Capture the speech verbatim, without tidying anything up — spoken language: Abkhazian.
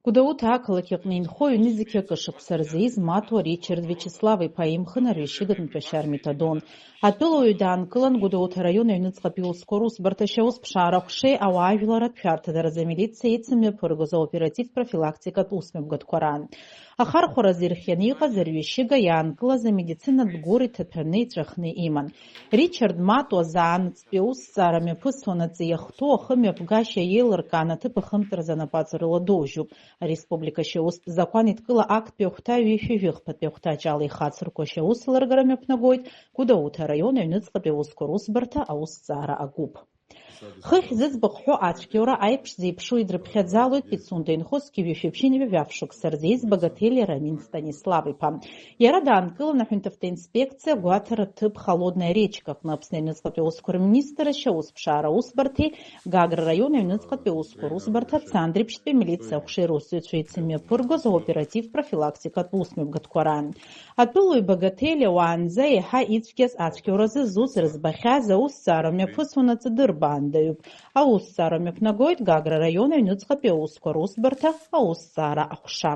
Гәдоуҭа ақалақь аҟны инхо ҩнызқьы акы шықәса рзы ииз Матуа Ричард Виачеслав-иԥа имхын арҩашьыгатә мҭәашьар метадон. Атәылауаҩ даанкылан Гәдоуҭа араион аҩныҵҟатәи аусқәа русбарҭа ашьаусԥшаара аҟәшеи ауаажәларратә шәарҭадаразы амилициа ицымҩаԥыргоз аоператив-профилактикатә усмҩаԥгатәқәа раан. Ахархәаразы ирхианы иҟаз арҩашьыга иаанкылаз амедицинатә гәыр иҭаҭәаны иҵәахны иман. Ричард Матуа заанаҵтәи аусҭҵаара мҩаԥысуанаҵы иахәҭоу ахымҩаԥгашьа еилыркаан аҭыԥ ахымҵразы анапаҵаҩрала доужьуп. Ареспублика ашьаустә закәан еидкыла актәи ахәҭа ҩышәи жәахатәи ахәҭаҷ ала ихацырку ашьаус лыргара мҩаԥнагоит Гәдоуҭа араион аҩныҵҟатәи аусқәа русбарҭа аусҭҵаара агәыԥ. Хыхь зыӡбахә ҳәо ацәгьоура аиԥш зеиԥшу идрыԥхьаӡалоит Пицунда инхо зқьи жәшәи ԥшьынҩажәи жәаф шықәса рзы ииз Багателиа Рамин Станислав-иԥа. Иара даанкылан аҳәынҭавтоинспекциа агәаҭара ҭыԥ Холодная речка аҟны Аԥсны аҩныҵҟатәи аусқәа рминистрра ашьаусԥшаара усбарҭеи Гагра раион аҩныҵҟатәи аусқәа русбарҭа Цандрыԥшьтәи амилициа аҟәшеи русзуҩцәа ицымҩаԥыргоз аоператив-профилактикатә усмҩаԥгатәқәа раан. Атәылаҩ Багателиа уаанӡа еиҳа ицәгьаз ацәгьоуразы зус рыӡбахьаз аусҭҵаара мҩаԥысуанаҵы дырбаандаҩуп. Аусҭҵаара мҩаԥнагоит Гагра раион аҩныҵҟатәи аусқәа русбарҭа аусҭҵаара аҟәша.